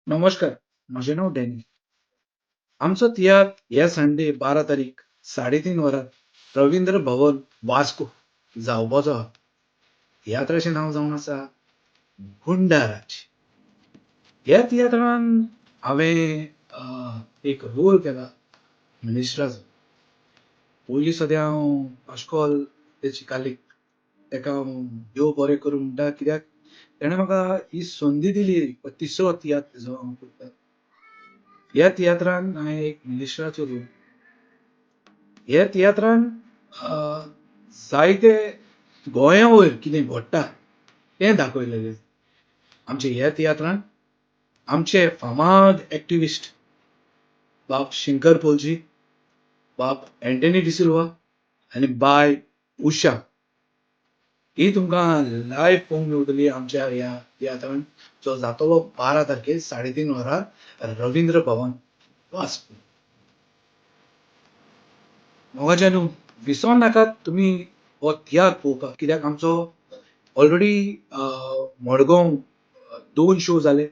नमस्कार, म्हजें नांव डॅनी. आमचो तियात्र ह्या संडे 12 तारीख 3:30 वरां रवींद्र भवन वास्को जावपाचो आहा. तियात्राचें नांव जावन आसा गुंडाराज. ह्या तियात्रान हांवें एक रोल केला मिनिस्टराचो. पयलीं सद्या हांव पाश्कोल ते चिकालीक तेका हांव देव बरें करूं म्हणटा, कित्याक तेणें म्हाका ही संदी दिली. हो तिसरो तियात्र जो हांव करता. ह्या तियात्रान हांवें एक मिनिस्टराचो रोल. ह्या तियात्रान जायते गोंया वयर कितें घडटा तें दाखयलेलें. आमच्या ह्या तियात्रान आमचे फामाद एक्टिविस्ट बाब शंकर पोलजी, बाब एंटनी डिसिल्वा आनी बाय उषा ही तुमकां लायव्ह पळोवंक मेवतली आमच्या ह्या तियात्रान, जो जातलो 12 तारखेर 3:30 वरार रवींद्र भवन वास्को. मोगाच्यानू, विसरोन नाकात तुमी हो तियात्र पळोवपाक, कित्याक आमचो ऑलरेडी मडगांव 2 शो जाले,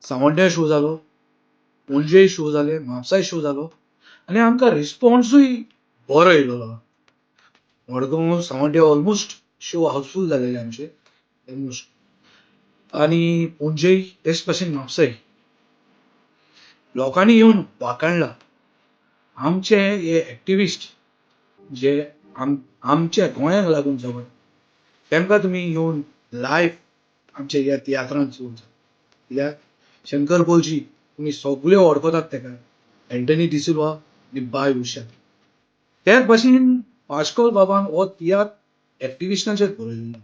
सांवड्ड्या शो जालो, पणजे शो जाले, म्हापसाय शो जालो आनी आमकां रिस्पॉन्सूय बरो येयलेलो आहा. मडगांव, सांवड्ड्या ऑलमोस्ट शो हाऊसफूल जालेले आमचे ऑलमोस्ट, आनी पणजेय तेच भाशेन म्हापसाय लोकांनी येवन वाखाणला आमचे हे एक्टिविस्ट जे आमच्या गोंयाक लागून जगता. तेमकां तुमी येवन लायव्ह आमच्या ह्या तियात्रान चोवचा, कित्याक शंकर पोलजी तुमी सगळे वळखतात तेका, एंटनी डिसिल्वा आनी बाय उषा. त्याच भाशेन पाश्कोल बाबान हो तियात्र एक्टिविस्टांचेर बरयल्लो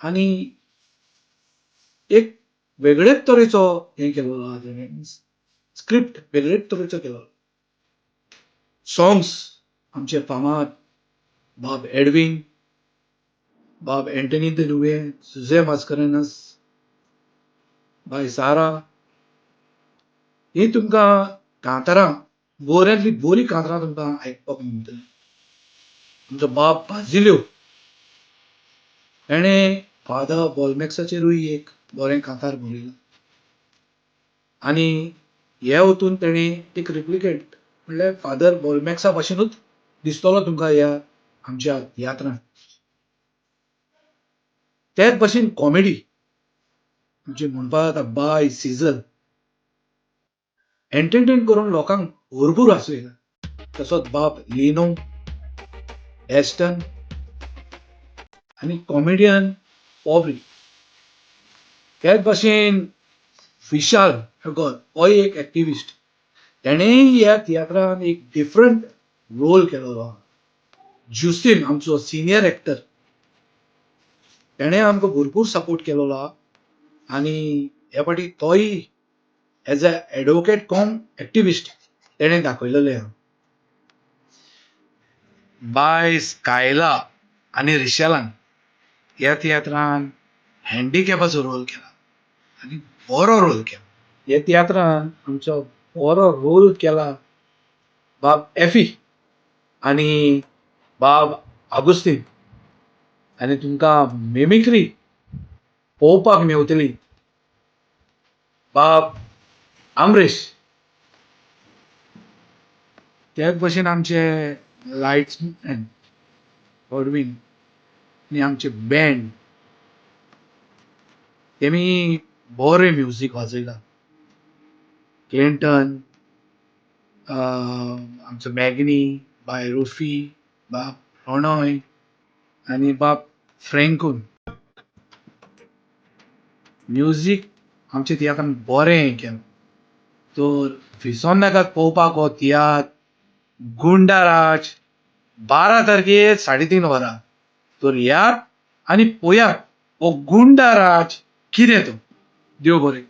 आनी एक वेगळेच तरेचो हें केलेलो आहा तेणें, स्क्रिप्ट वेगळेच तरेचो केलो. सॉंग्स आमचे फामाद बाब एडवीन, बाब Anthony the Nuvem, Jose Mascarenhas, बाय सारा ही तुमकां कांतारां, बऱ्यांतली बरी कांतारां तुमकां आयकपाक मेळटली. आमचो बाब बाजिल्यो, तेणें फादर बोलमॅक्साचेरूय एक बरें कांतार बरयलां आनी हे वतून तेणें एक रिप्लिकेट म्हणल्यार फादर बोलमॅक्सा भाशेनूच दिसतलो तुमकां ह्या आमच्या तियात्रान. तेच भाशेन कॉमेडी आमची म्हणपाक जाता बाय सिजल, एंटरटेन करून लोकांक भरपूर हांसयता. तसोच बाब लिनो एस्टन आनी कॉमेडियन पॉब्री. त्याच भाशेन विशाल हेगोल होय एक एक्टिविस्ट, तेणेंय ह्या तियात्रान एक डिफरंट रोल केलेलो आहा. जुस्तीन आमचो सिनियर एक्टर, तेणें आमकां भरपूर सपोर्ट केलेलो आहा आनी ह्या फावटी तोय as a advocate cum activist तेणें दाखयलेलें आहा. बाय स्कायला आनी रिशेलान ह्या तियात्रान हँडिकॅपाचो रोल केला आनी बरो रोल केला. ह्या तियात्रान आमचो बरो रोल केला बाब एफी आनी बाब आगुस्तीन, आनी तुमकां मिमिक्री पळोवपाक मेवतली बाब आमरेश. त्याच भशेन आमचे लायट्समॅन ऑडवीन आनी आमचे बँड, तेमी बरें म्युजीक वाजयलां. क्लिंटन, आमचो मॅगनी, बाय रुफी, बाब प्रणॉय आनी बाब फ्रँकून म्युजीक आमच्या तियात्रान बरें केलां. तर विसोन नाकात पळोवपाक हो तियात्र गुंडाराज 12 तारखेर 3:30 वरां. तर येयात आनी पळयात हो गुंडाराज कितें तो. देव बरें.